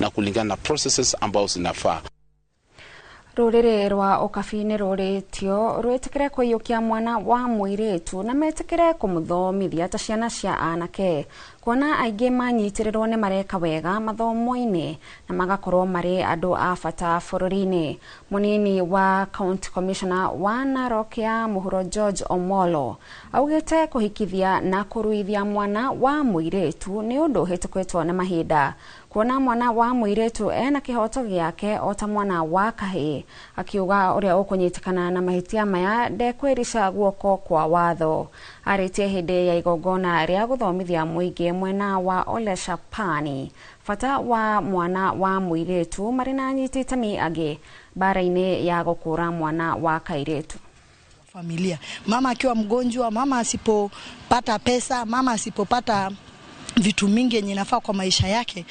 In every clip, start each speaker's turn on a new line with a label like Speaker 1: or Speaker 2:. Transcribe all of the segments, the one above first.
Speaker 1: Na kulingana na processes ambazo zinafaa.
Speaker 2: Rũrĩrĩ rwa Ũkabi nĩ rũrĩtio rwĩtĩkĩre kũiyũkia mwana wa mũirĩtu na metĩkĩre kũmũthomithia ta ciana cia anake, kuona aingĩ manyitĩrĩrwo nĩ mareka wega mathomo-inĩ na magakorwo marĩ andũ a bata bũrũri-inĩ. Mũnini wa County Commissioner wa Narok ya Mũhuro, George Omolo, augĩte kũhikithia na kũruithia mwana wa mũirĩtu nĩ ũndũ ũhĩtũkĩtwo nĩ mahinda, kuona mwana wa mũirĩtu ena kĩhoto gĩake o ta mwana wa kahĩĩ, akiuga ũrĩa ũkũnyitĩkana na mahĩtia maya ndekwĩrica guoko kwa watho. Arĩtie hĩndĩ ya igongona rĩa gũthomithia mũingĩ mwena wa Ole Shapani bata wa mwana wa mũirĩtu marĩ na anyiti itemi angĩ mbara-inĩ ya gũkũra mwana wa kairĩtu.
Speaker 3: Familia, mama akiwa mgonjwa, mama asipopata pesa, mama asipopata vitu mingi yenye inafaa kwa maisha yake,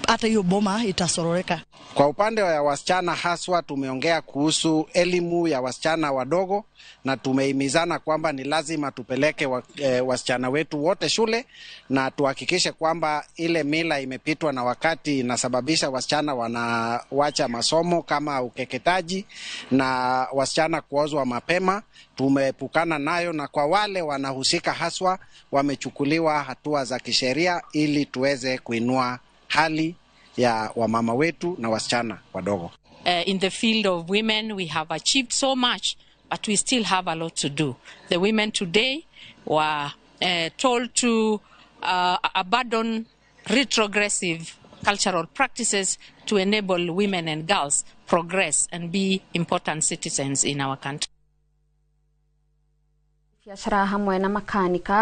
Speaker 3: hata hiyo boma itasororeka.
Speaker 4: Kwa upande wa wasichana haswa, tumeongea kuhusu elimu ya wasichana wadogo na tumehimizana kwamba ni lazima tupeleke wasichana wetu wote shule na tuhakikishe kwamba ile mila imepitwa na wakati inasababisha wasichana wanawacha masomo kama ukeketaji na wasichana kuozwa mapema, tumeepukana nayo, na kwa wale wanahusika haswa wamechukuliwa hatua za kisheria ili tuweze kuinua hali ya wamama wetu na wasichana wadogo.
Speaker 5: In the field of women, we have achieved so much, but we still have a lot to do. The women today were told to abandon retrogressive cultural practices to enable women and girls progress and be important citizens in our country.
Speaker 2: Biacara hamwe na makanika.